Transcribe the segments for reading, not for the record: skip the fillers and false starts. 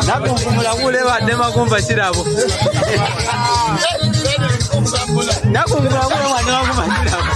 Nakunkumula kule badde makumpa kirabo. Nakunkumula kule badde makumpa kirabo.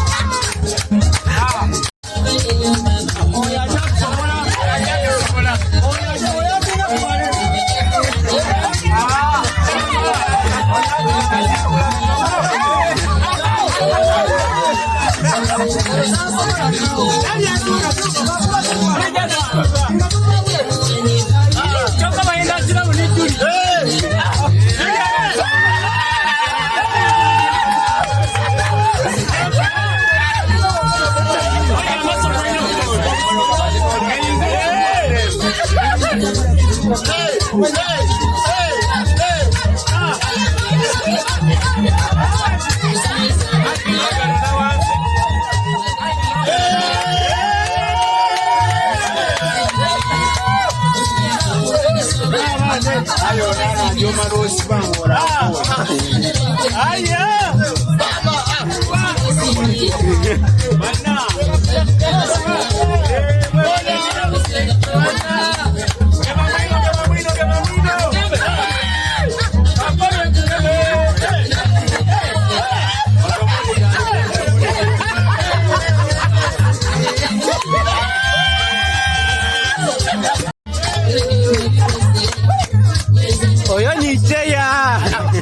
Oyo ni Cheya.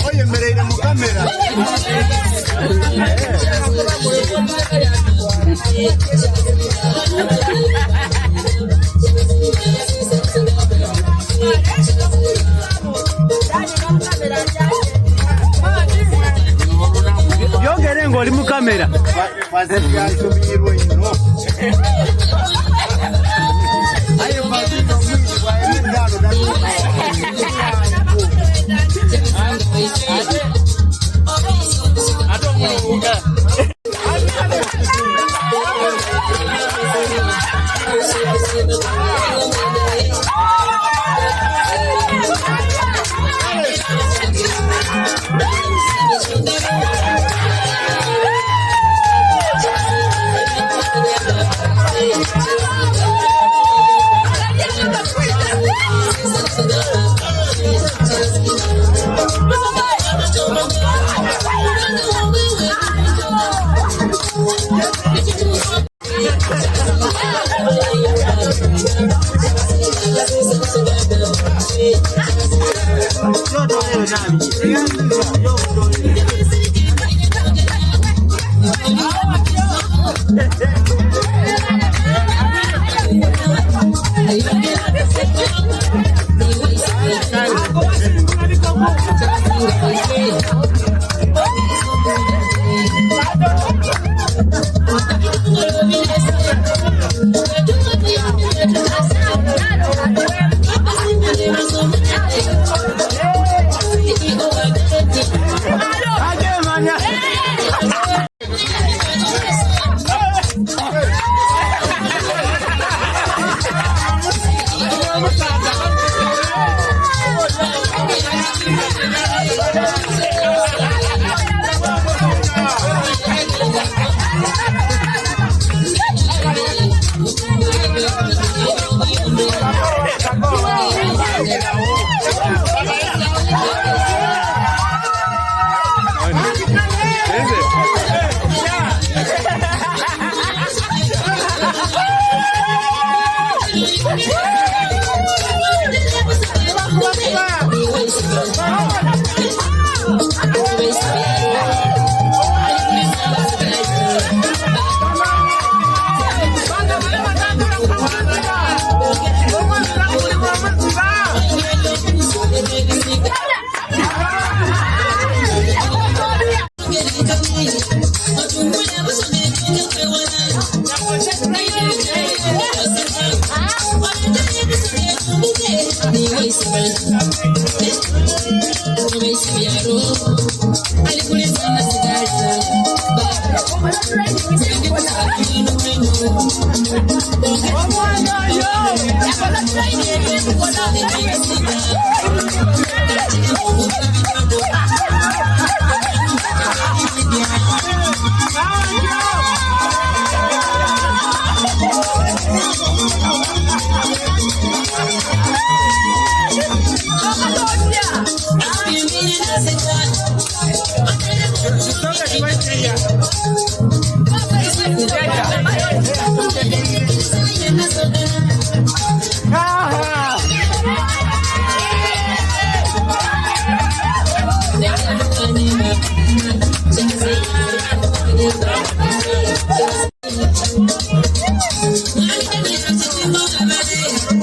Oyemereire mu kamera. Byogere ng'oli mu kamera. Wazibyazumirwe ino. Aye mazino mwingi bwa emidano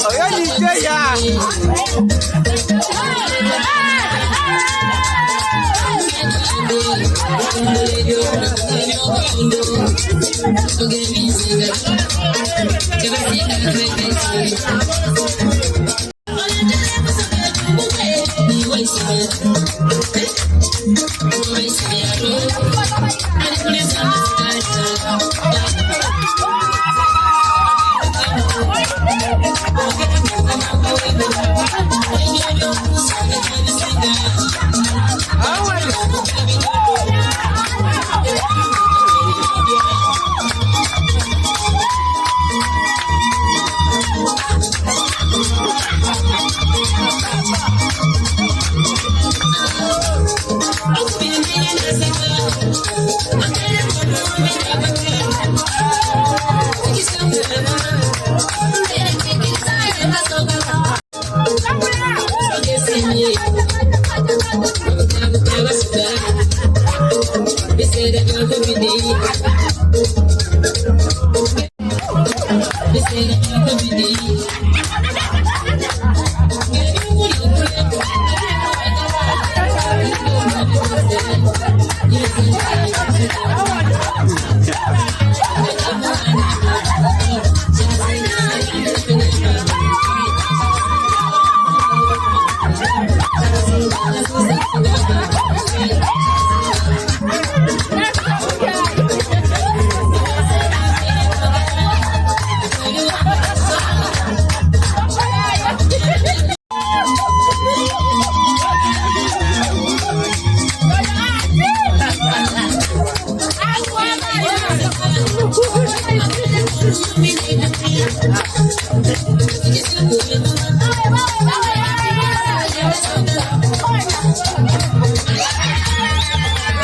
Oyo ni Jeya.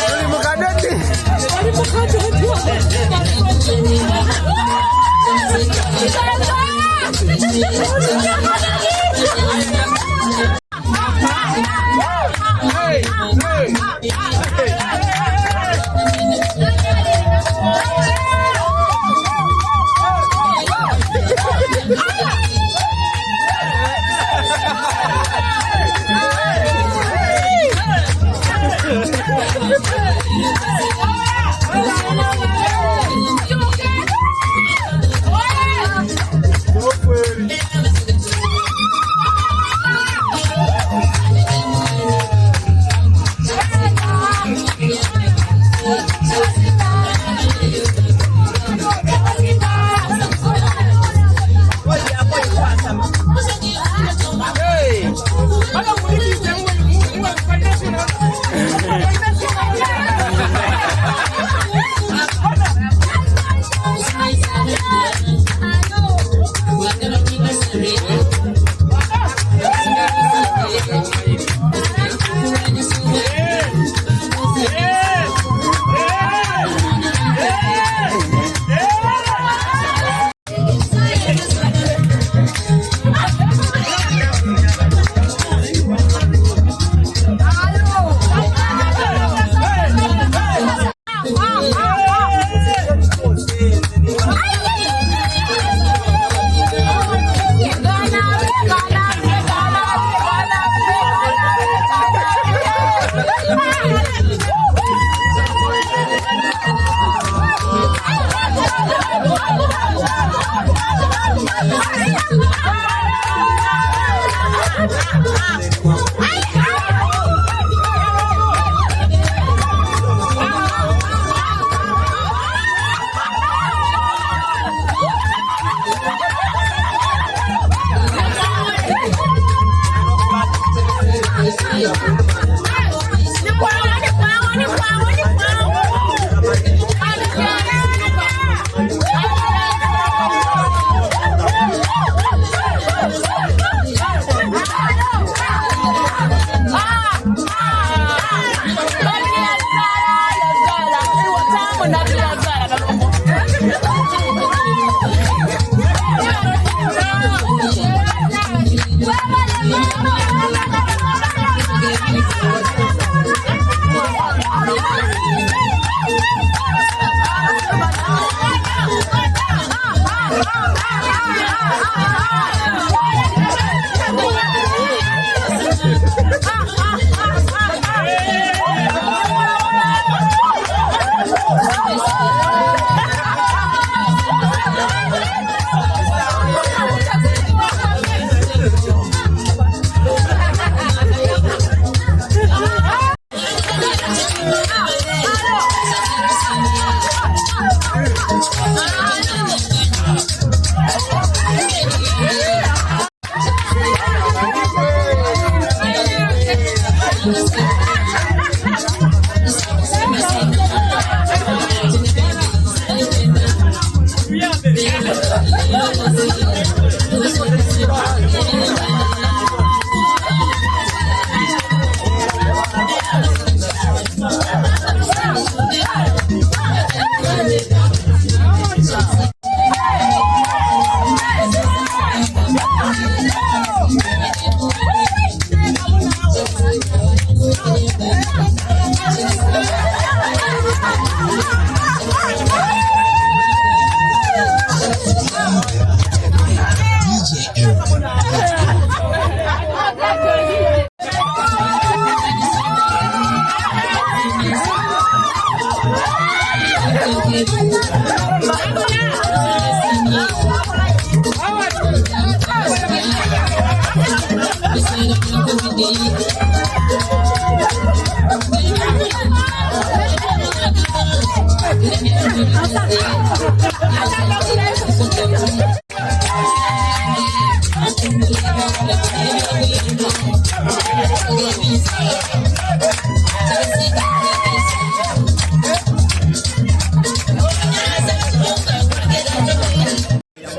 Tuli mu kadeti. Hey, hey.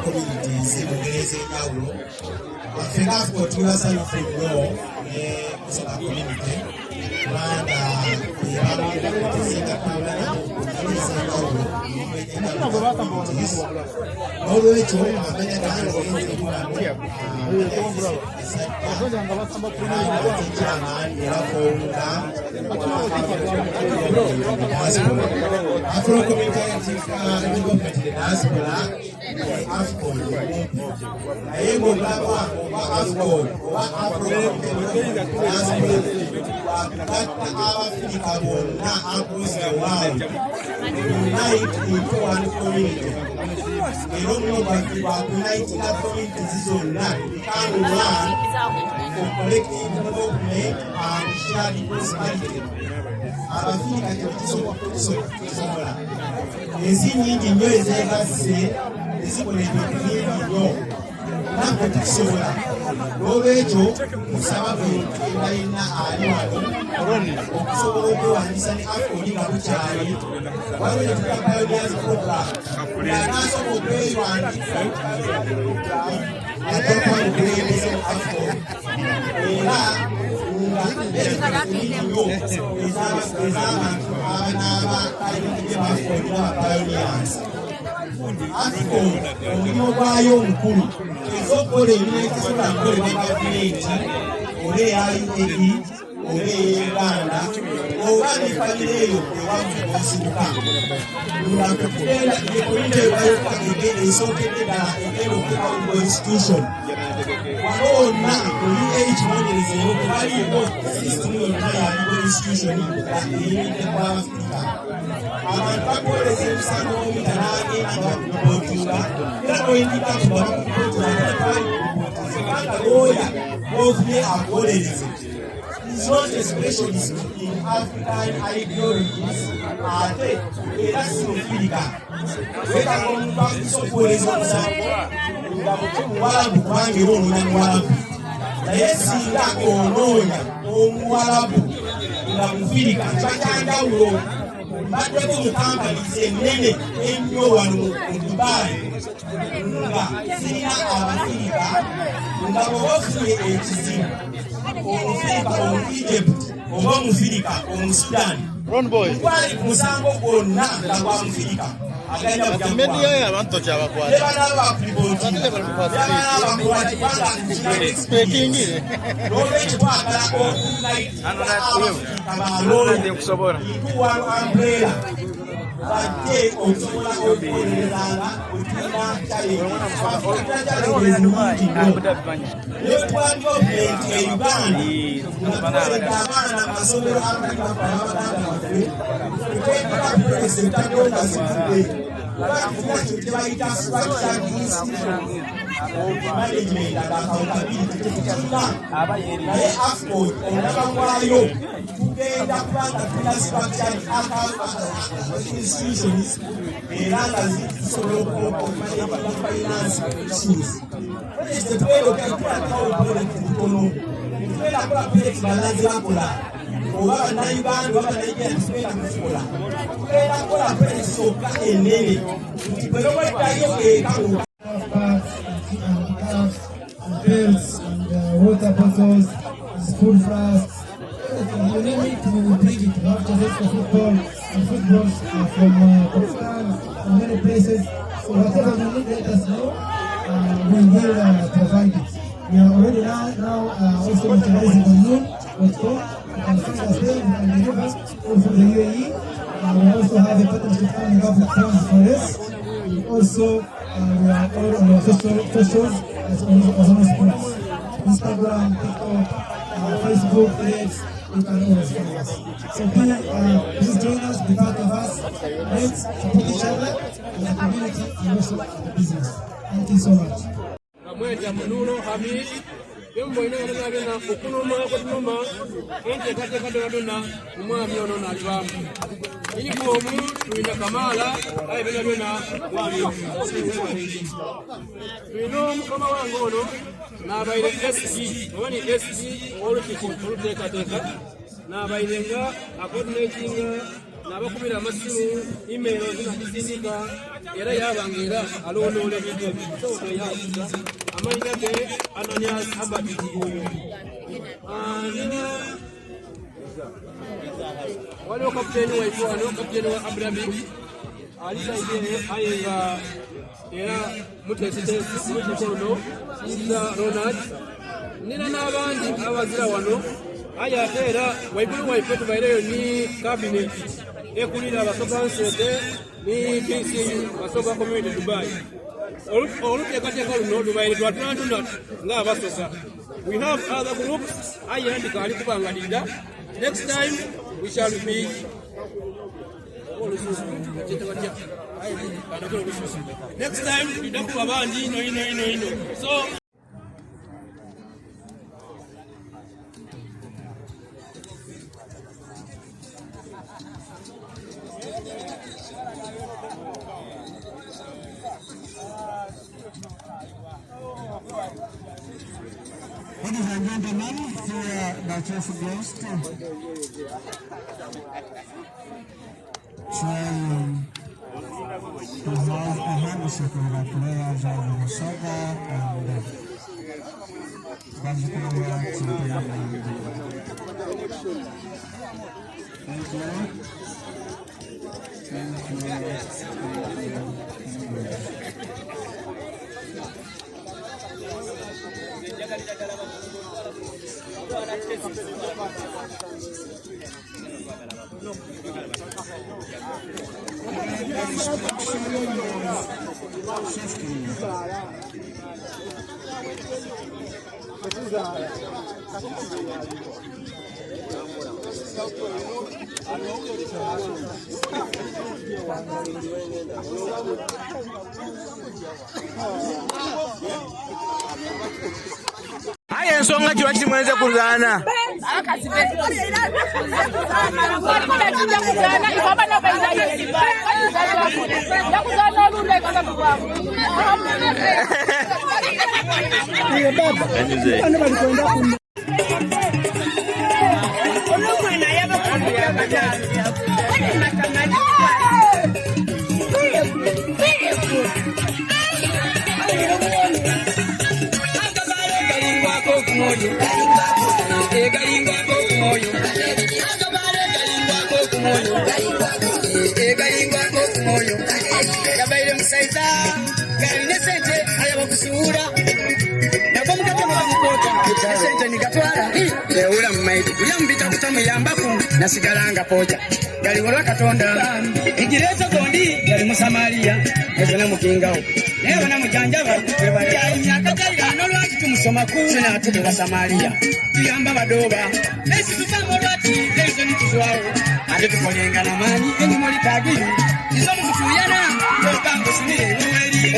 Communities mu ngeri ez'enjawulo. Ffe nga AFCON tuli basanyufu nnyo ne Busoga community kubanga ebamu tusinga tukolagana mu ngeri ez'enjawulo communities. N'olwekyo amanya gange nze wano chairman era founder diaspora. Afro Community Development in the Diaspora, AFCON naye ng'omulaba oba AFCON oba Afro Diaspora wagatta Abafirika bonna across the world unite into one community. Era omulimu gwaffe gwa unitinga communities zonna become one for collective development and shared prosperity. Abafirika kino tusobola. Ensi nyingi nnyo ezeegasse ezikola ebintu bingi nnyo, naffe tukisobola. N'olwekyo tusaba buli muntu yenna ali wano okusobola okwewandiisa ne AFCON nga bukyali. Waliwo ne tuta Pioneers Program ng'anaasobola okwewandiisa ajja kuba mukulembeze mu AFCON era nga benefits nyingi nnyo ez'abantu abanaaba bayingidde mu AFCON nga ba pioneers. AFCON omulimu gwayo omukulu ez'okukola emirimu egitasobola kukolebwa gavumenti oba eya UAE oba eya Uganda oba ne famire eyo ewaffe osibuka nga tugenda community eyo yokka esookedde ddala egenda okuteeka mu constitution. Wano wonna mu UAE kinoonyerezeewo, tewaliiwo system yonna ya legal institution nga eyimiridde ku Abafirika. Abantu bakuweereza emisango omuyita n'agenda nga bakureportinga era noyingira nga bakureportinga ate tewali kureportinga kubanga looya gw'ofunye akuwolereze is not a specialist in African ideologies ate era si Mufirika. Weetaaga omuntu akusa okuweereza omusango nga muwalabu kubanga era onoonya muwalabu, naye singa onoonya omuwalabu nga Mufirika kiba kyanjawulo. Mbaddeko mu companies ennene ennyo wano mu Dubai nga zirina Abafirika, nga bw'oba ofunye ekizibu Omufirika omu Egypt Oba Omufirika, Omusudan, ogwali ku musango gwonna nga gwa Mufirika, agalina kugya kuwaaba. Ne banaaba bakulipotinga, ne banaaba bakola ki, kubanga nkirina experience. N'olwekyo twagala okuunitinga Abafirika ba looya into one umbrella. Bajje okusobola okuwolerezanga bwe tulina challenges. Abafirika tulina challenges nnyingi nnyo. Naye bwe twali gavumenti e Uganda nga tuweredde abaana mu masomero agatali gaffe ag'abaganda baffe, tetwetaaga pulojekiti ezitaddewo nga zivudde kuba tulina kintu kye bayita structured institution of management and accountability tetukirina. Naye AFCON omulaka gwayo tugenda kuba nga tulina structured institutions era nga zisobola okumanaginga finance issues. Project tetugenda okutandikawo project ntono, tetugenda kukola project balala zebakola oba bannayuganda oba bannayuganda, tetugenda kuzikola. Tugenda kukola project zokka ennene nti gwe nobweddayo eka Bags and cups and belts and water bottles, school flasks, everything. You name it, we will bring it. We have jerseys for football and footballs from Pakistan and many places. So whatever you need, let us know. We will provide it. We are already now also utilizing on noon.com. You can find us there, we can deliver all from the UAE. We also have a partnership coming up with Trans for us. We also we are all on our socials as Ozono Sports. Instagram, TikTok, Facebook, Threads, you can always find us. So please join us, be part of us. Let's support each other as a community and also as a business. Thank you so much. Bamweta Munulo Hamid byemuboine byona byona okunuma kwetunuma enteekateeka dona dona omwami ono nalibaamu uniform tulina Kamala, aye byona byona mwami tulina omukama wange ono n'abaire SG oba ni SG olukiiko oluteekateeka, n'abaire nga acoordinatinga n'abakubira amasimu, email zinadisindika, era yabanga era alondoola ebintu ebyo. So tweyanziza. Amannya ge Ananias Habert Kiguyo. Nina waliwo kapiteeni waife wano, kapiteeni wa Abu Dhabi ali side eyo, aye nga era muteesiteesi mulukiiko luno, Isa Ronald. Nina n'abandi abazira wano, aye ate era waigulu waife tubaireyo ni cabinet ekulira Abasoga Nsete ni BCU Basoga Community Dubai. Oluteekateeka luno lubaire twatunatuna ng'Abasoga. We have other groups, aye era ndikaali kubangalirira. Next time we shall be olususu. Next time tulina kuba bangi ino ino ino ino. So Ladies and gentlemen, here the chief guest trying to have a handshake with the players of Busoga and Bazikunga Champion. Thank you. Thank you. Thank you. Thank you. Safety. Aye ensonga ki lwaki mwenze kuzaana? Kulya mubita kutamuyambaku nasigala nga pocha galiwo lwa Katonda enjira ezo gondi yali Musamaliya ezo namukingawo naye banamujanjaba emyaka jairano lwaki tumusomaku senatube Basamaliya tuyamba badoba esi tuvamu olwaki eizo nituzwawo ate tukolenga namaanyi enyuma olitagiyu izo mukutuyana okangusimire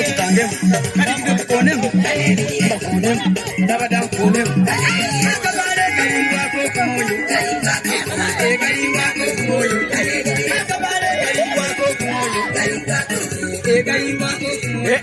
otutangemu kati tukonemu mbakonemu ndabada nkonemu akabale kalimbwako kumwoyo ekalimbwako kumwoyo akabale kalimbwako kumwoyo ekalimbwako kumwoyo.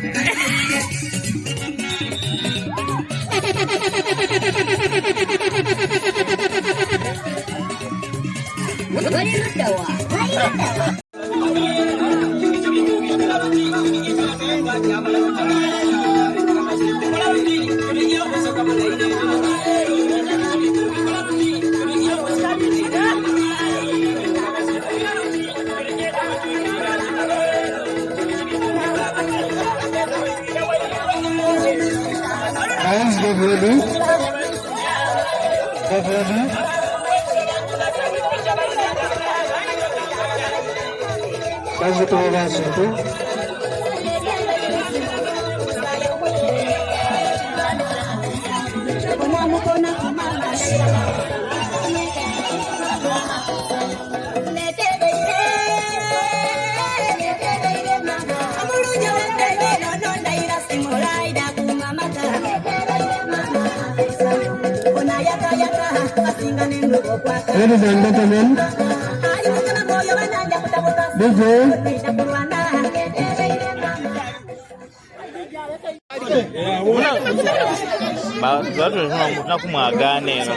Guys, get ready. Get ready. Guys, get ready. Ladies and gentlemen, DJ, Tunakumwagana eno.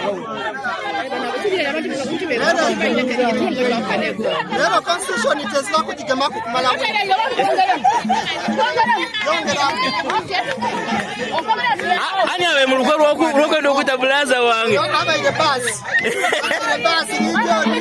Lero constitution tezira kugigemaku kumala Ani abe mu lukwe lwokwenda okutta bulaza wange. abaire basi abaire basi nijoni.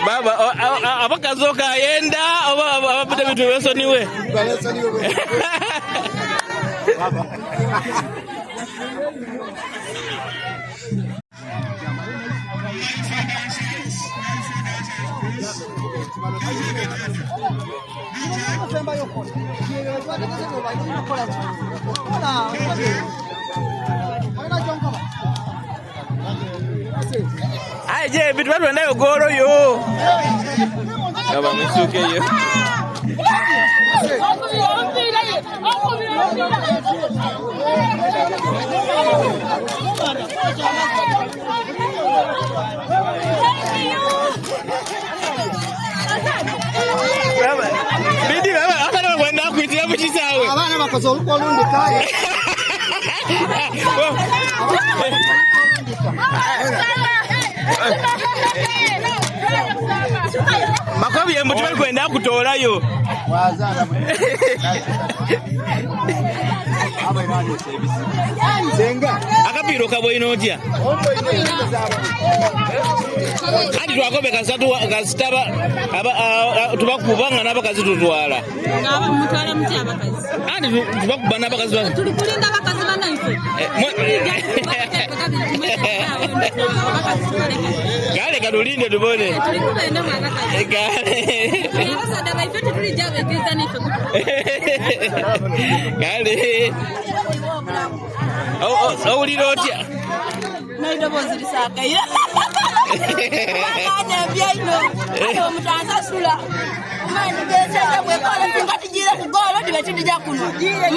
Baba abakazi okayenda oba abapita bintu besoniwe. Aye je bintu batwendayo golo yo. Baba misuke yo. Baba bidi baba akana kwenda kuitira mu kisawe. Abaana bakoze olukwo olundi kaye. Makobi embu tibali kwenda kutoolayo. Akapiira okabwoine otya? Anti twakobe kasita tubakuba nga n'abakazi tutwala. Mutwala mutya abakazi? Anti tubakuba n'abakazi. Tuli kulinda abakazi banaife. Kale katulinde tubone. Tuli kubendemu abakazi. Kale. Abasaadha baife tetulijja bekkiriza naife. Kale. Owulira otya? N'eddoboozi lisakaire. Kubanga ino. Ate omutanzasula. Bwekola singa tujire ku goolo tibe tudija kuno.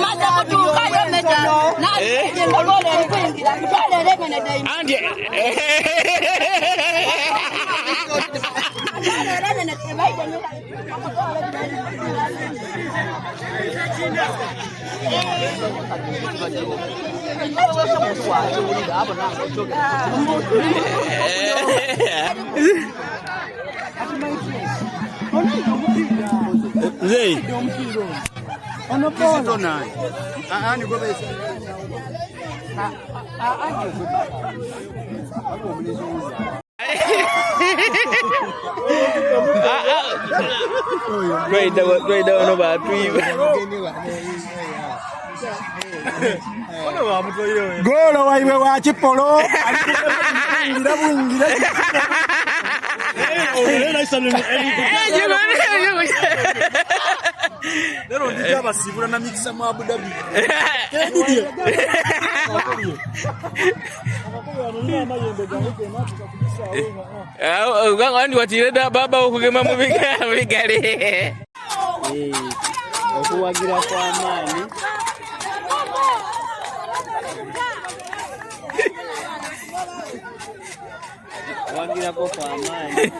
Maze kutuukayo meta. Naagolwola erikwingira. Mutwalere emene deino. Anti Mzee. Twaidha wano batwiba. Goolo waibwe wa kipolo ali bwingira bwingira. Lero ndija abasiibula na mikisa mu Abu Dhabi. Andi watiire dda baba okugema mu bigale. Okuwagira kw'amaani. Okuwagirako kw'amaani.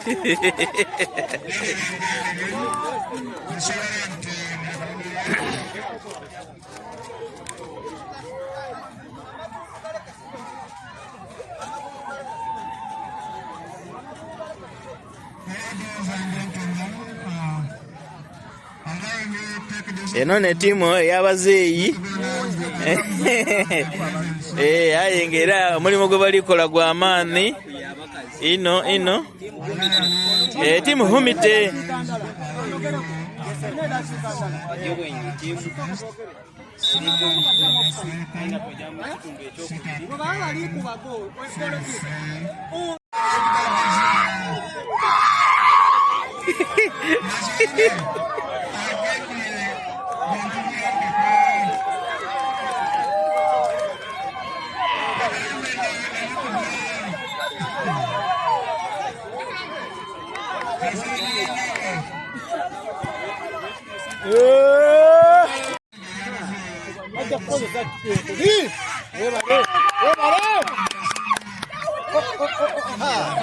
Eno n'etiimu ey'abazeeyi eh, aye nga era omulimu gwe bali kola gwa maani inho inho. Eh, tiimu Humite.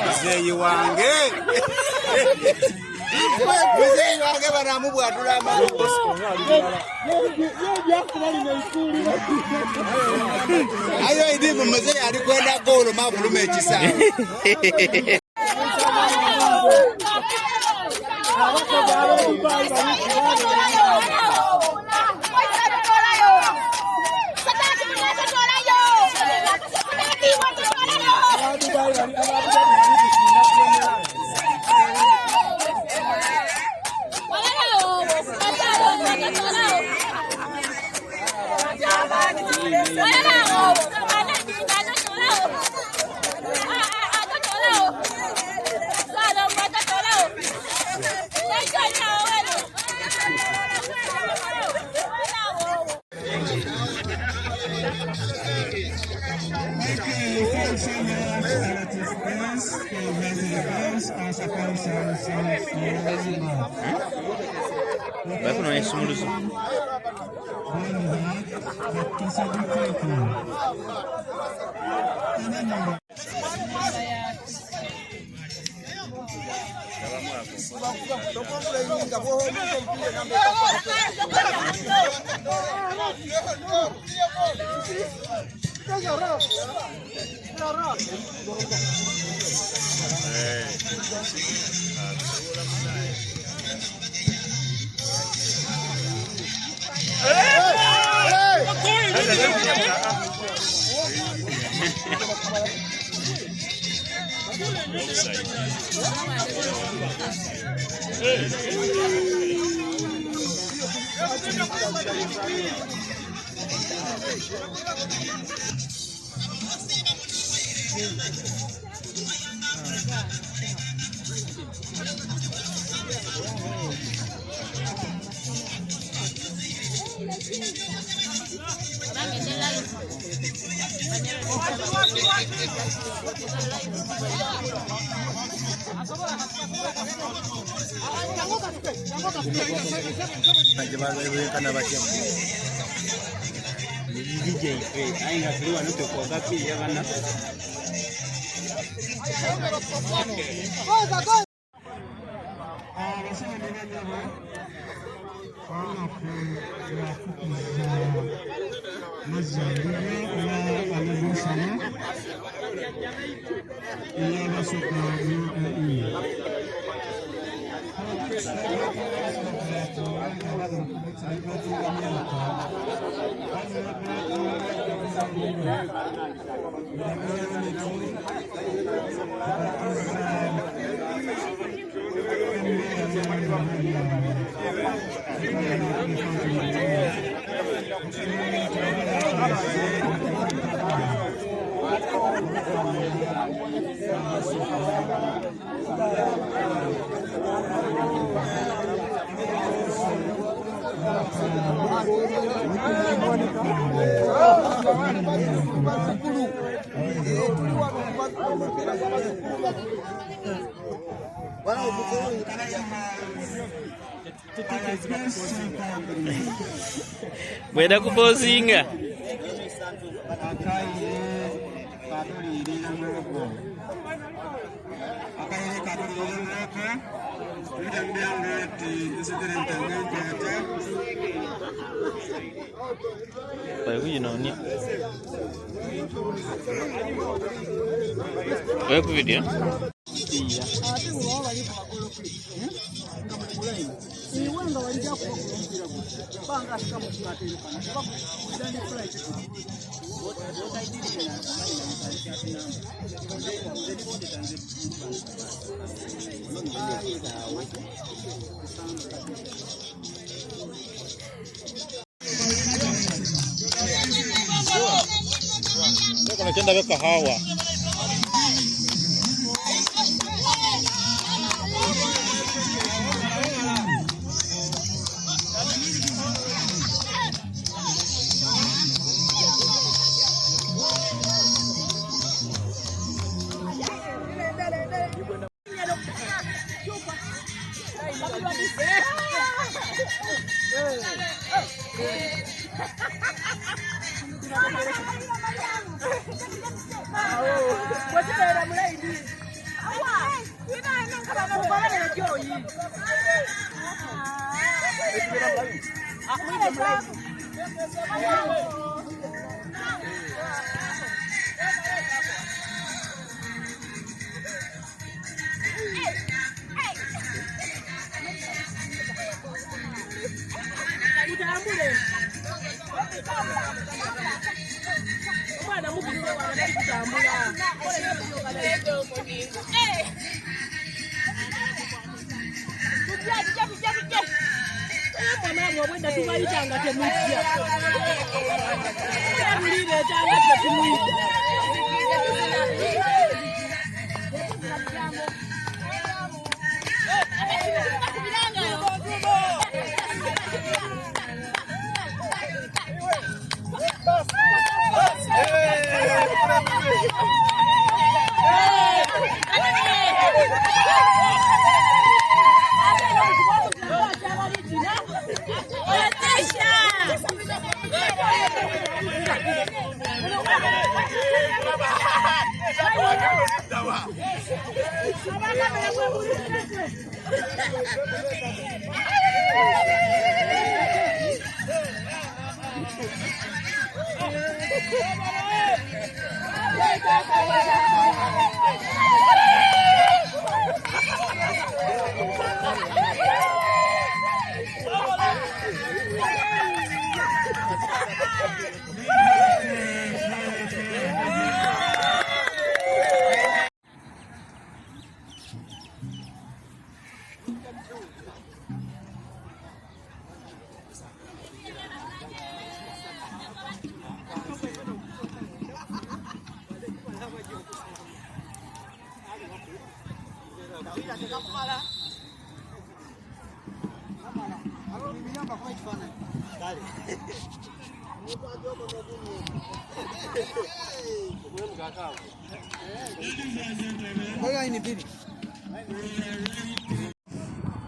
Muzeeyi wange. Muzeeyi wange banamubwatula amagulu. Ayo idimu muzeeyi ali kwenda goolo mafuluma ekisaawe. Bali kunoonya ekisumuluzo. Mibiri gyaife aye nga tuli wano tukwoga bana. celebrating myaka. Bwenda kupozinga. Bali kujinonia. Wewe ku video. Kuna weka hawa.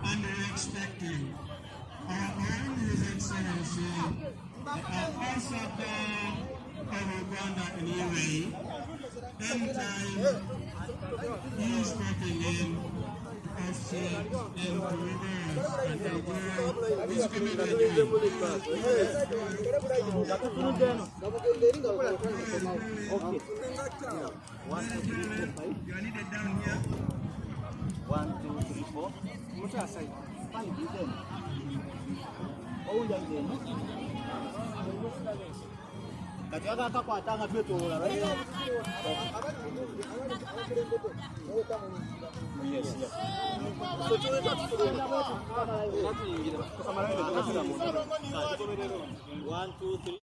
And we're expecting our own His Excellency, the Ambassador of Uganda in UAE, anytime he is stepping in to officiate and to reverse and enjoy his committed. You are needed down here. 1, 2, 3, 4. Kati akakwata nga twetoola. One, two, three.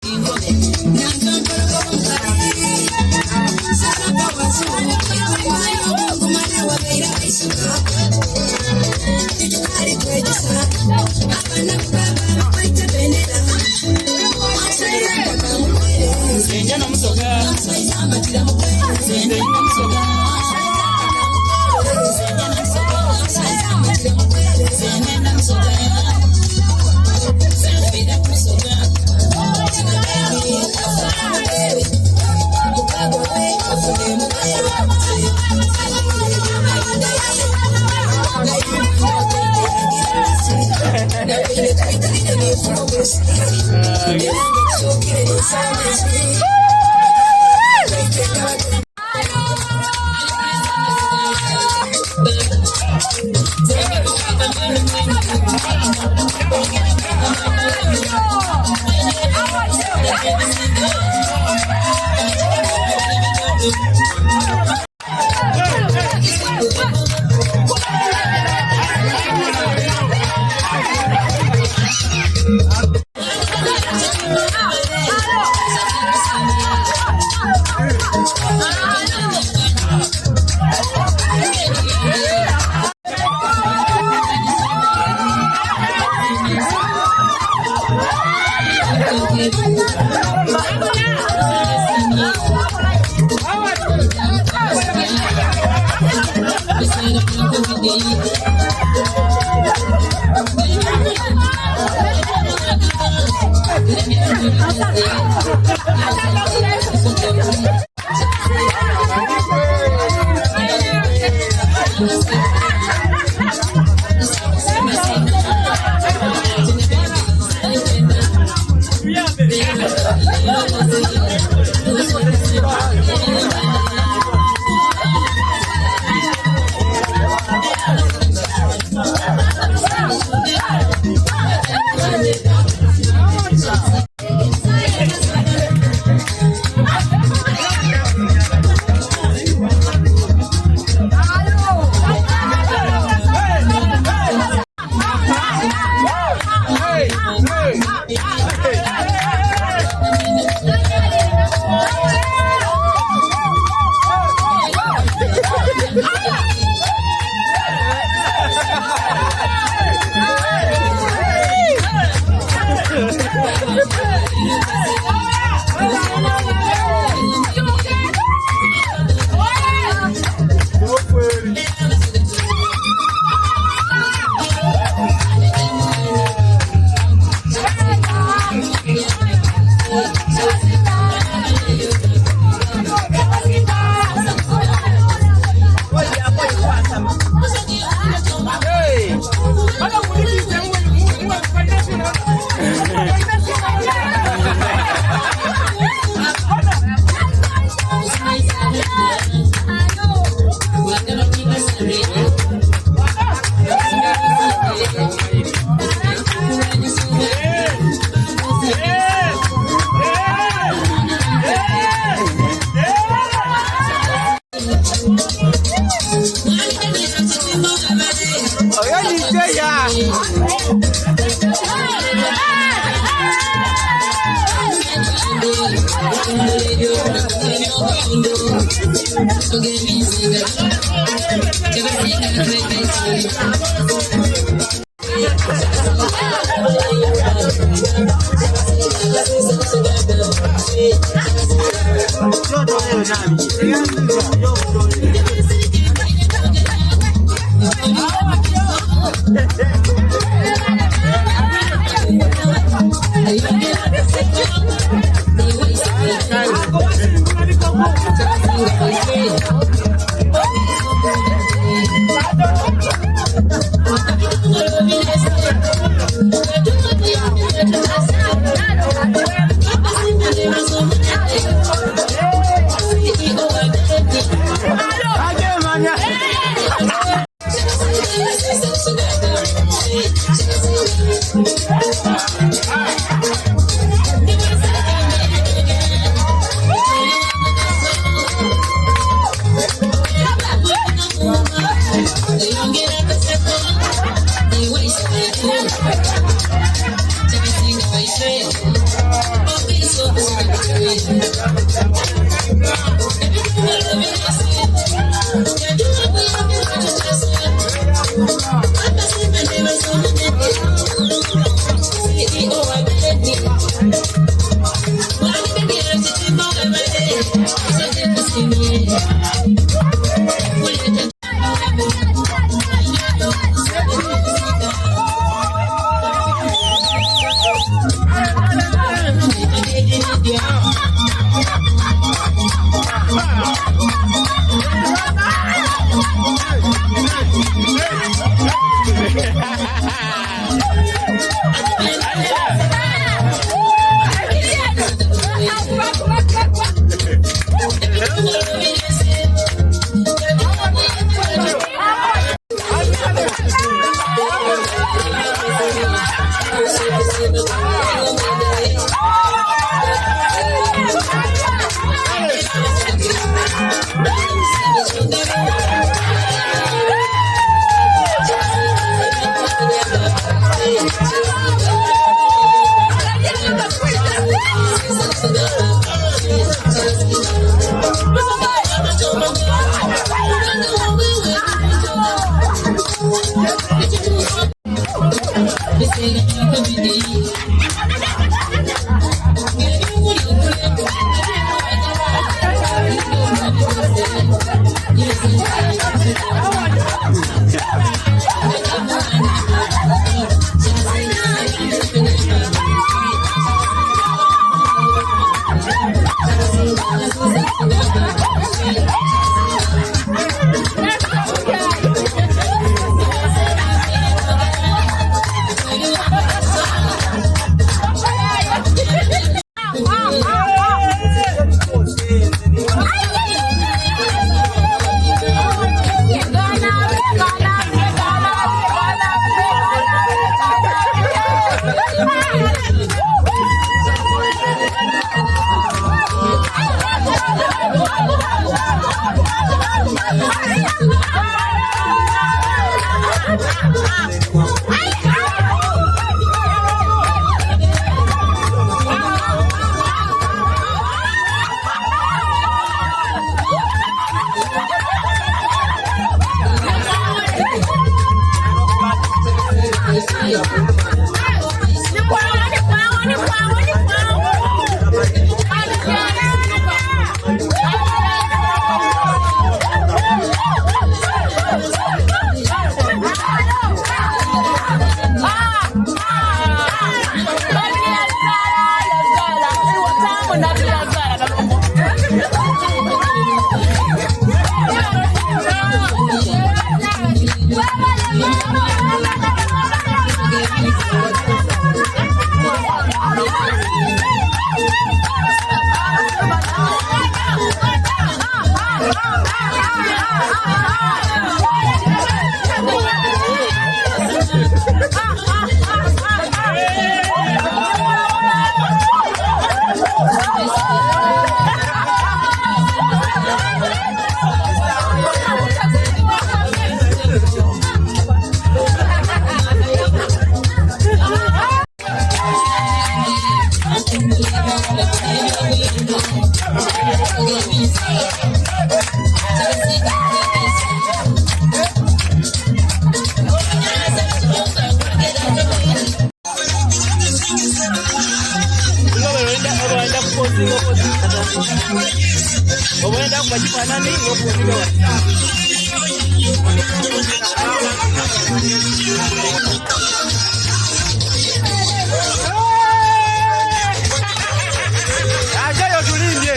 Ajayo tulimbye.